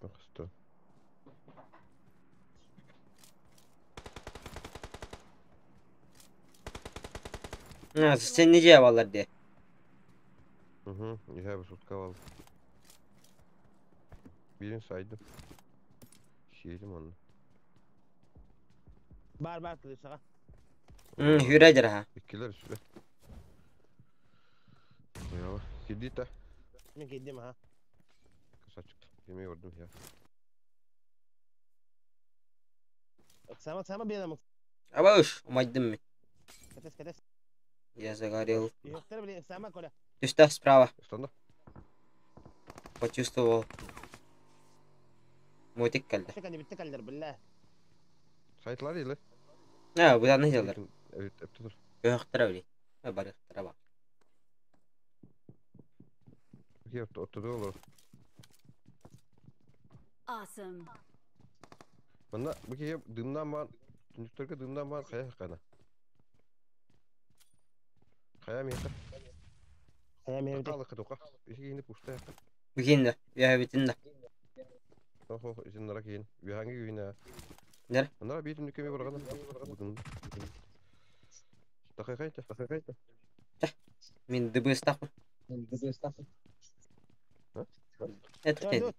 Көрбөппүн хастан. Ha, sen ne cevap diye. Hı hı. Bir sutka var. Birini saydım. Şiirim onu. Бар бар кылысаға. Hı, hüredir ha. İkiler üstüne. Ya kedi de. Мен кидим ha. Kısa çıktı. Yemeği vurdum ya. Сама сама бедам. Ama uş, umaydım mı? Катес катес. Я загорел. Йоктар блин, сама коля. Түстә справа. Станда. Почувствовал. Мотик geldi. Шекани битте калдыр билла. Saytılar değil. Ha, bu da ne diyorlar? Evet, öptü dur. Yoktara bile. Ha, barıktara bak. Yaptı, ortada olur. Awesome. Bunda bu ki dımdan ban, tüncüktörge dımdan ban kaya kana. Kaya mı yakın? Kaya mı yakın? Kalı kıdoka. İşi yine puşta yakın. Bugün de, ya bitin de. Oh oh, izin narak yiyin. Bir hangi gün ya? Nere? Bunlara bir tüncük yemeği bırakalım. Bugün. Dakika dakika. Min дыбыстах. Ha? Это ты.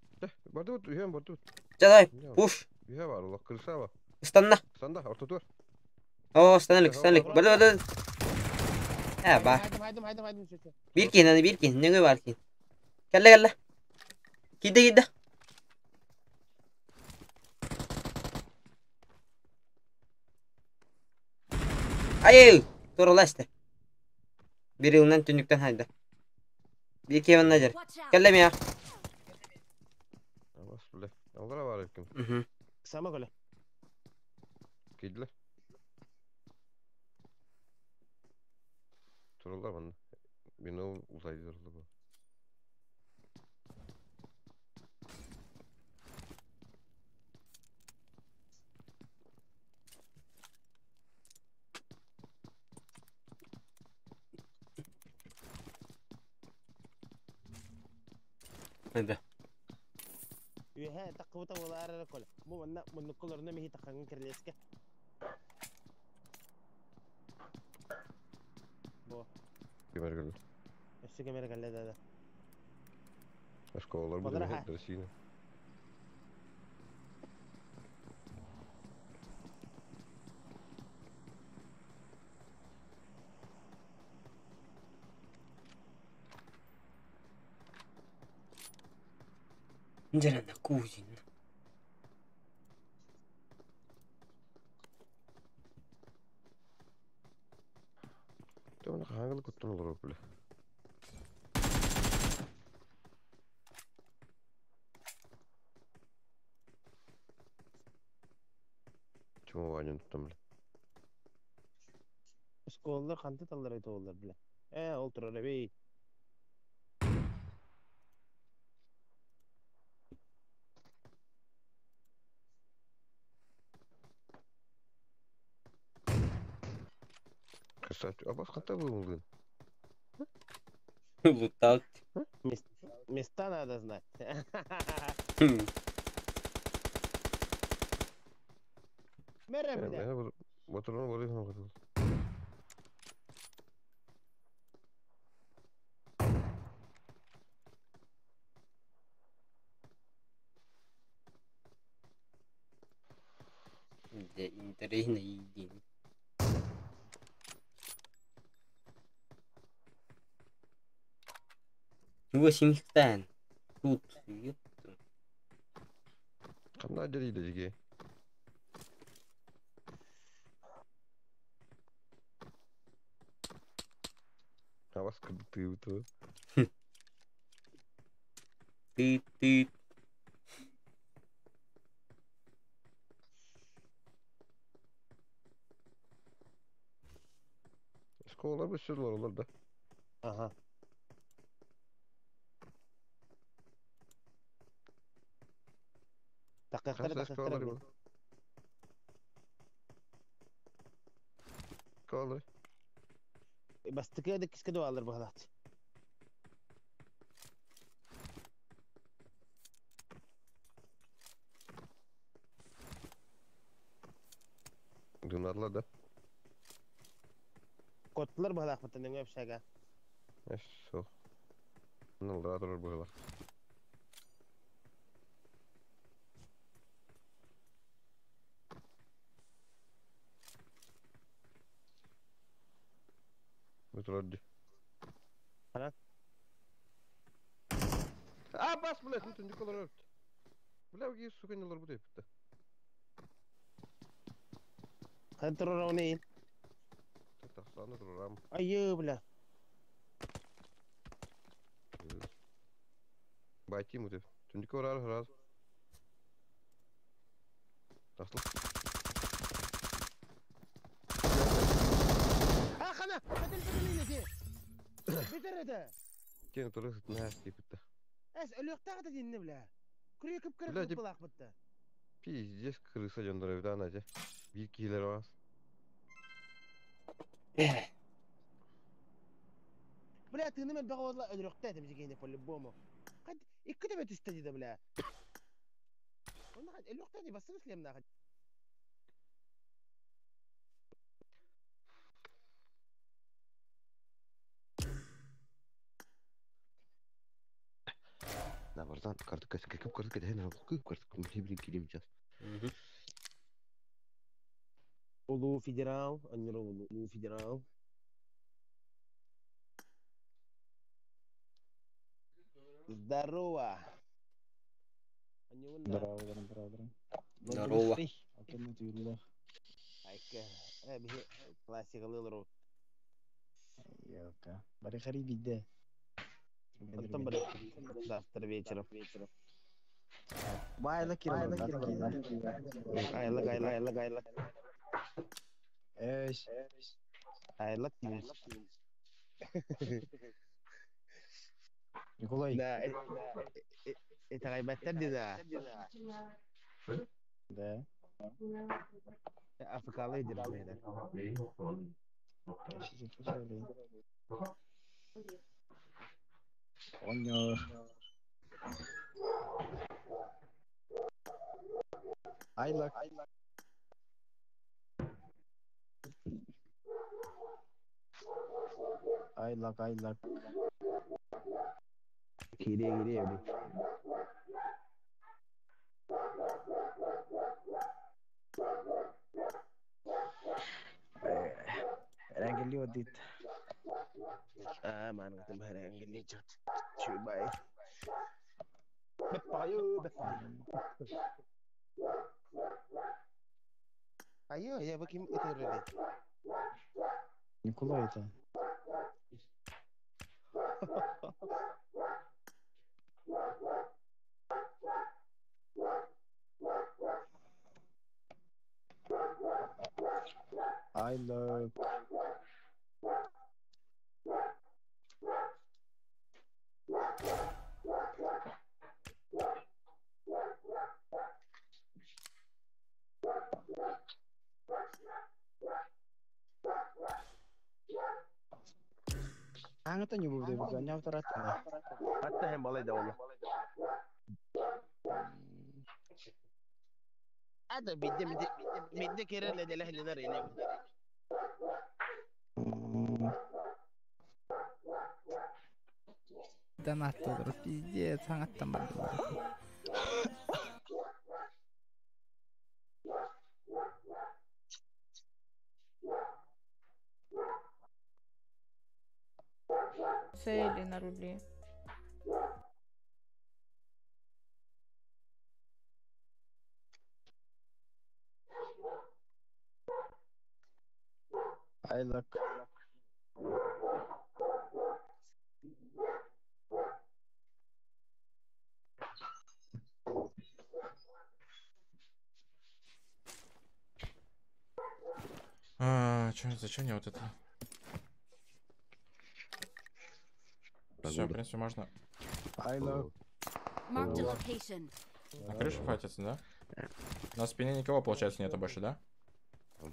Bardı bu, ühem bardı. Давай, пуш. Ühe var, Allah kırsa var. Stanna. Standa, orta dur. О, станлик, станлик. Барды барды. Ha, bak. Haydım haydım haydım haydım. Bir kin hani bir kin. Ne var kin? Gel gel. Gide gide. Ay, Dur işte. Bir yılından tünlükten haydi. Bir iki hemen nacer. Watch out. Gel ya. Amas bile. Onlara var ettim. Hı. Сама коля. Kediler. Turullar bana. Beni o uzaylı turullar bu. Hadi. Ühe takıbıta olar коля. Бу манна муннуккаларына михи такангын кирлеске. Бу. Kemer geldi. Өссө кемер келле да. Başka oğullar bu Badara demek ha. hep Нжерана кузин. Tamam hangi kuttun olur bile. Чому ваню tuttum bile. Школалар канты таллар өтө олар биле. Э, ол турар эбей. Кстати, а бас қанта бүгін? Лутал. Места надо знать. Мере бля. Батырын барыйм. Да интересно един. 8 хектар. Тут, ёпта. Қандай дейді жеке? Авас ты ты. Ты ты. Школалар bir sürü var da. Ага. Такактар Қанша такактар. школалар бар? Школалар. Бастыкы да киске дуалар бахалат. Дымнадылар да? Котлар быһалаахпыттан өҥө общага. Эс, сол. Нылдыра турар быһылар. Бу турар ди. Ханан? А, бас, блядь, ну түндүк олорор. Бля, уги, сука, не олорбут эппит. Хан турар оны. Тахсаны турарам. Айы, бля. Байти мутеп. Түндүк орар хараз. Тахсыл. А, хана! Бетер бетер Бетер это. Кен туры сытына типитте. Эс, өлөктагы динне, бля. Күрекіп Бля, кіріп деп- булак бітті. Пиздец, крыса жондор эбит ана же. Бир кийлер бас. Бля, ты неме багы өлөктө этим жигене по-любому. Кад икки тебе түстө диде, бля. Онда хад өлөктө ди басып слем на. На бардан карту кас кеп карту кеде на кып карту ким килим час. Улуу федерал, аннер улуу федерал. Здорово. Здорово, здорово, здорово. Здорово. Айка, бихи классикалы. Елка. Бары хари. Потом бары завтра вечером. Байлы кирилл. Айлык, айлык, айлык, айлык. Эш. Айлык. Николай. Да, это гайбаттар да. Да. Африкалы дир. Оño. Айлак. Айлак, айлак. Кире, кире. Рангели одит. А, ман гытым рангели чот. Чубай. Беппаю, беппаю. Айо, я баким это реле. Николай это. Айлак. Аңата не буду, буду, не автората. Hatta hem balay da والله. هذا بدي بدي بدي كيرن لدي لهل نار هنا. Донат пиздец, аңаттан барды. Цели на руле. Айлак. А, чё, зачем мне вот это? Все, в принципе, можно. Айлак. Marked a location. На крышу хватится, да? На спине никого, получается, нету больше, да? Я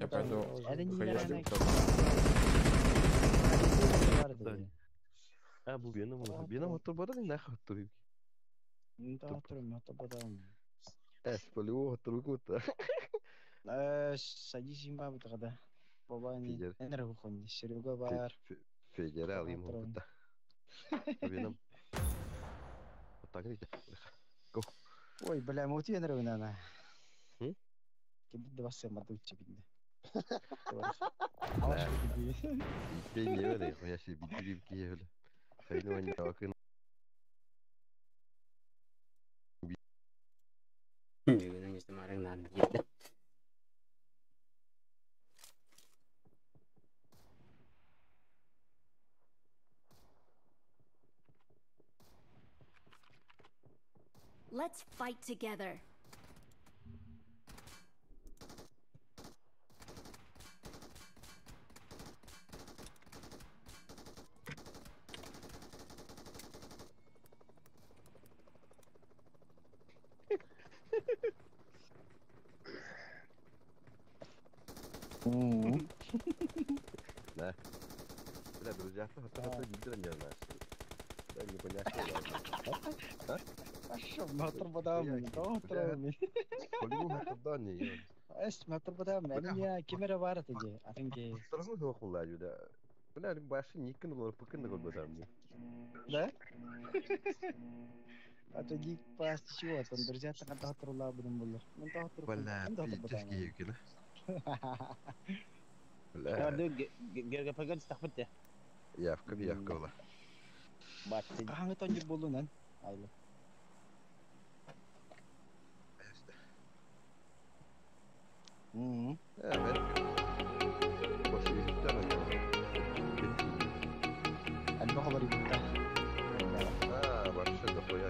пойду хаешку. А, бу бена мала. Бена мотор бара не нахуй тур. Инта тободаун. Эс, по-любому трукута. Садись имба бутагада. Бабани Федер. энергохон Серега бар. Федерал ему бута. Вином. Вот так видите. Го. Ой, бля, мути энергонана. М? Кибит два сема дучи бинде. Да. Ите не веде, я себе бидри киевле. Хайну не акын. Бүгүн үстүм арыңнан диэтэ. Let's fight together. Да. Бля, друзья, хата видно не знаешь. Да, непонятно. Ашо, матр бадам, дотрами. По-любому хата не. Эс, матр бадам, меня камера бар теже. Атынге. Страшно хохула юда. Бля, баши никын олар пыкын гол базам. Да? А то гик пас чего там, друзья, так тахтрула будем булар. Мен тахтру. Бля, пиздец киевкин. Бля. ГГПГ стахпытте. Явка, явка была. Бат. Кахаңы тонжы болунан. Айлы. Альба хабар ибитта. А, вообще дохуя.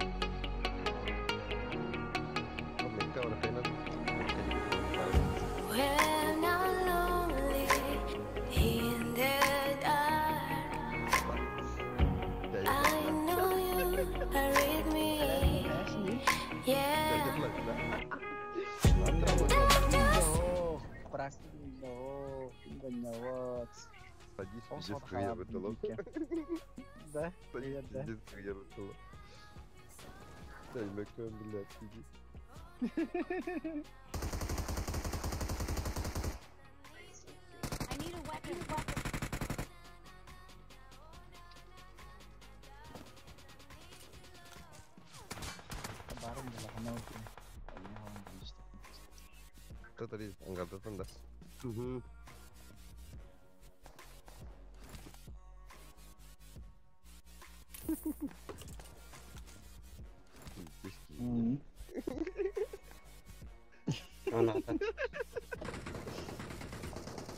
We're not lonely in the dark. I know you are with me. Yeah. Садись, пиздец, хуя вытолок. Да? Садись, пиздец, хуя вытолок. Дай макан, блядь, иди. I need a weapon. Барым була ханау. Татари, ангардатан да. Угу.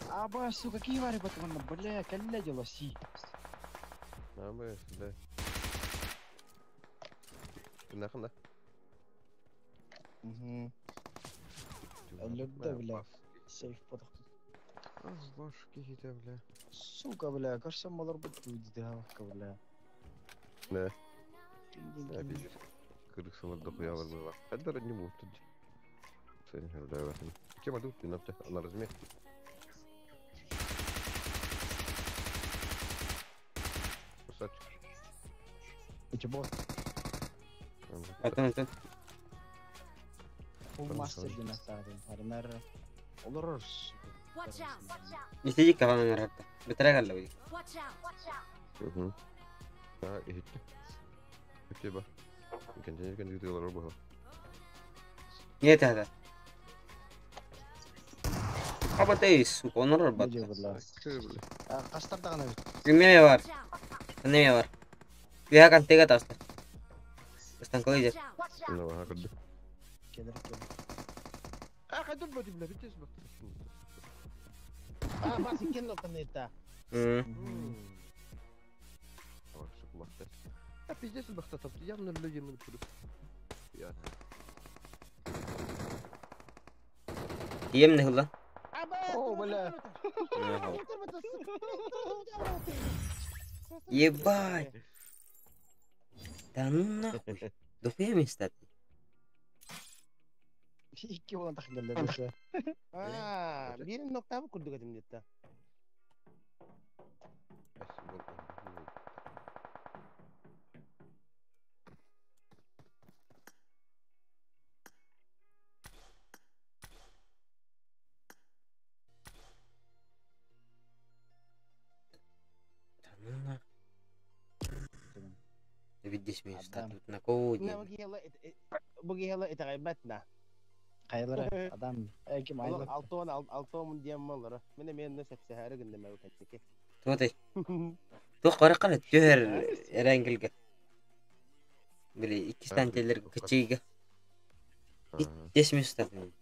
Аба, сука, какие вари потом, бля, калля дело си. Абы, да. Нахуй, да? Угу. Әлләдә, бля. Сейф подох. Башки хитә, бля. Сука, бля, кажется, малар бит диде, бля. Да. Да, пиздец. Кырык дохуя было. Хәдер не будет тут. Сен, бля, Кем аду, ты на размер. Красавчик. У тебя Атын, атын. Full master ден аттадым. Харнар олор. Watch out. Истеdik каван наракта. Бетере галла бу. Watch out. Watch out. Угу. А, ихитте. Хитте ба. Контейнер контейнер бу. Не это. Аба сука, онор бат. Кастардагана. Неме бар. Неме бар. Бия кантега таста. Станколы Watch out. Ну, ага, кырды. Келер келер. А, кайдан бу бля, битес бак. А, бас иккен локанета. А пиздец бахта тап. Явно люди мы Я. Ем не хыла. О, бля. Ебать. Да ну нахуй. Дохуя места. Икки болан тахгеллер. А, бир ноктабы курдук этим детта. Видишь, мен статут на Бу киһи итэҕэйбэт на. Хайалара адам ким айлар. Алтон алтон диэн маллара. Мен эмиэ онно сөпсөһөөрү гынным эбит кэнники. Туотай. Туох бараххана түһэр эрэнгилгэ. Били икки станциялар кычыйга. 10 минут.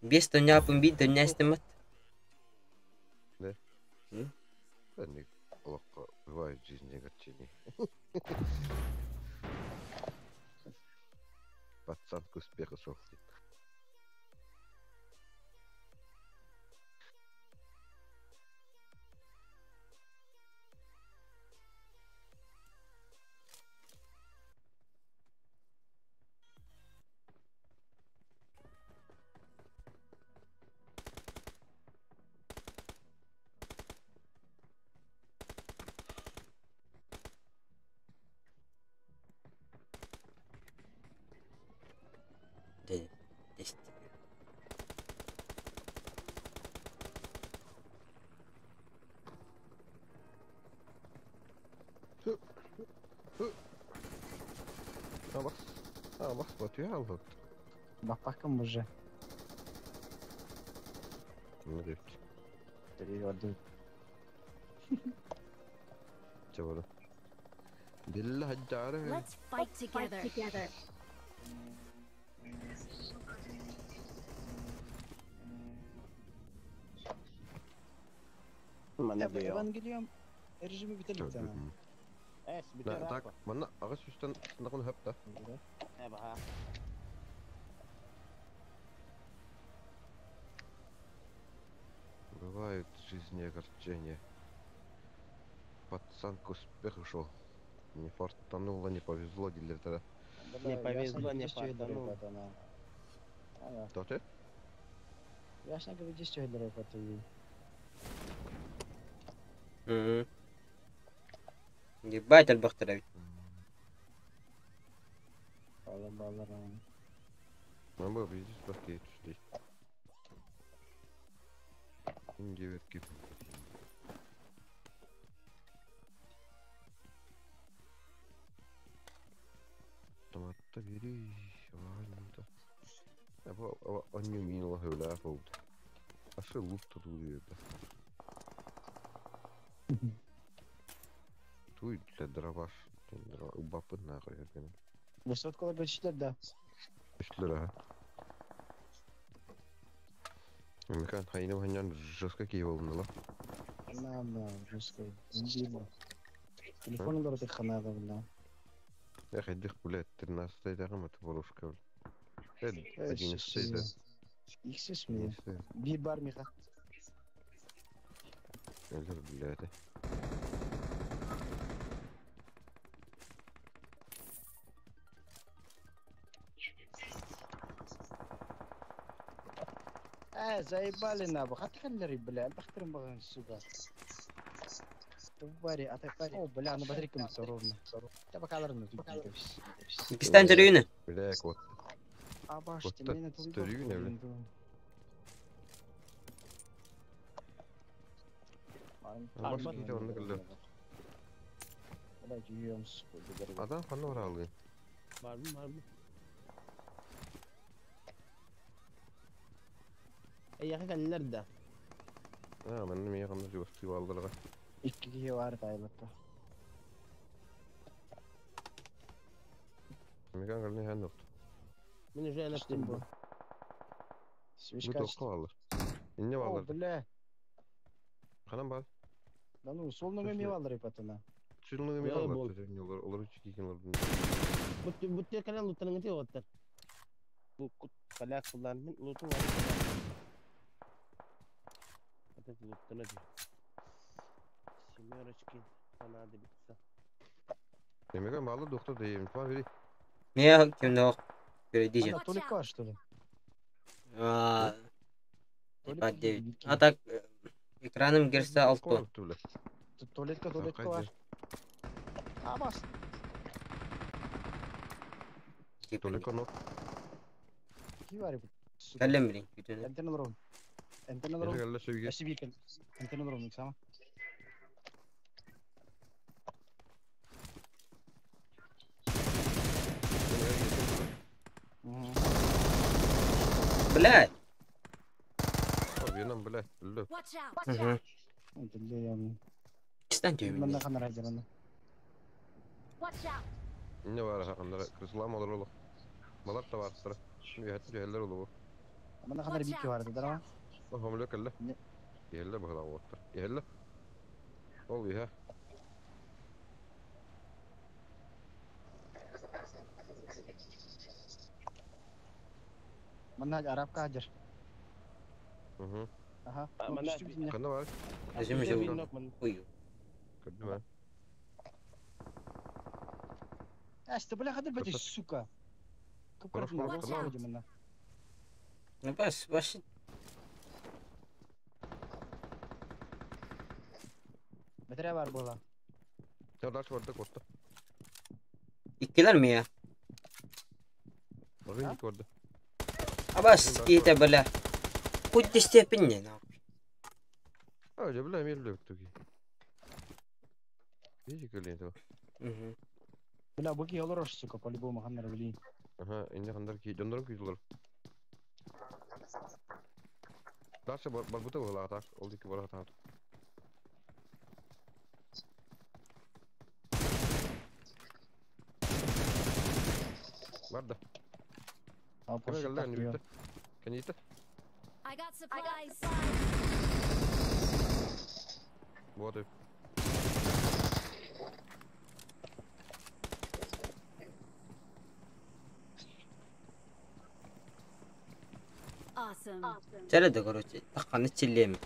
5 тонняапын 1 тонняастыммат. Да? Олоххо бывает в жизни огорчения. Пацан к успеху шел. Баппаккын уже. Let's fight together. Евангелиум режими бүтэликтана. Эс бүтэр. Так, манна аҕыс үстэн сынакын хөп да. Эбаха. Бывает в жизни огорчения. Пацан к успеху шел. Не фартануло, не повезло, дилер. Не повезло, не фартануло. Тоте? Ясно, говорит, здесь что. Ебать, альбахтара. Мама, видишь, такие чуть. Девятки. Томатта бери, ванта. Анню минула хөвлää болду. Ашы лут тут это. Туй для дроваш. Убапы нахуй. Высоткала көчтөр да. Көчтөр ага. Мекан хайны ханьян жестко кие болдун ла. На, на, жестко. Телефон доротик ханада бля. Я хайдых блядь, 13 дагы ворушка. 11 Иксис ми. Би бар миха. Өлөр блядь. Заебали нахуй. Хатхаллери, бля, бахтырым баган, сука. Твари, а ты О, бля, на батарейкам все ровно. Я пока ладно тут. Кистан төрүүнү. Бля, кот. Абаш, ты меня тут. Төрүүнү, бля. Адам ханна баралгы. Бармы, бармы. Эйяхы каллар да. А, мен неме якында жуасты алдырга. Икки киһи бар тайлатта. Меган калны хан нокт. Мен уже электим бу. Свечка. Бу токка алыр. Инне О, алыр. бля. Канан бар. Да ну, сол нөҥө алыр ипатына. Сүлнү ми алыр. Олар олар үч киген алыр. Бут бут канал лутанын ти оттар. Бу кут каляк кулдан мен лутун бар. Опять лутана ди. Семерочки понадобится. Демек малы доктор дейм. Па бери. Не, ким нох. Перейдите. Ана толик бар, что ли? А, 9. А так экраным кирсе 6. Туалетка, туалетка бар. Абас. Туалетка нок. Ки бар. Каллем билин. Бүтүнү. Энтен олорун. Энтен олорун. Эши бир Энтен олорун сама. Блядь. Веном, блядь, өллө. Watch out. Бля, Чистан түймін. Манна ханара жараны. Watch out. Не бар хакында крыслам олар олар. Малар табарстыр. Ühәт түһәлләр олу. Манна ханара бик бар да. Хомлө кэллэ. Не. Иһэллэ быһыла уоттар. Иһэллэ. Ол иһэ. Манна арабка ажар. Мгм. Аха. Манна- Ханна бар? Өзім Жыл. жыл. Ой. Көрдүм ә. Әсті, бля, хадыр бәті, Кыртыс. сука. Көп Хорош, көрдім, хорош, осы хорош. вроде мына. Ну бас, баш. Бәтірә бар бола. Я дальше барды котта. Иккилер ми я? Багын ик барды. Абас, кейте бля. Хоть ты степень не, нахуй. А, же бля, мел löktü ki. Ничек көлен то. Мгм. Бля, бұки олар ош, сука, по-любому хандар білейін. Аха, инде хандар ки, жондарым күйдүлөр. Дальше бар барбыта була атак. Ол дики бар атак. Барды. Ал Кеме пошли келді, так әне её. бітті. Кәне итті. I got supplies. Вот. Awesome. Чәрі короче, таққаны чиллеме.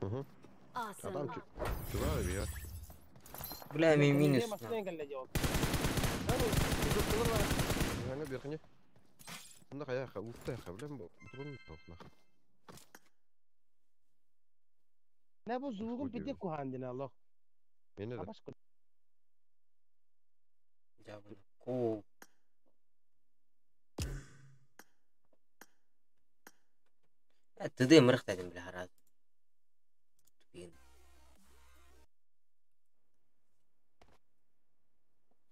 Угу. Awesome. Адам чугар я. Бля, мен минус. Яңа беркине. Мында кая утта ха билем бу. Бутун тохна. Ne bu zuğun bir de kuhandine Allah. Мени да. Abaş Жабына. Ко. Тыды мырық дедім бля, харат. Тупин.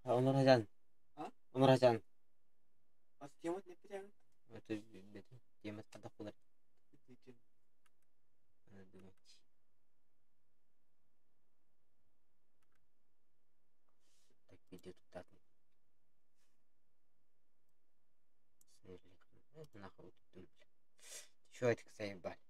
Онурхажан. Онурхажан. Это темат қада қолар. Надо думать. Так, видео тут татны. Нахуй тут, бля. Чё это, кстати, ебать?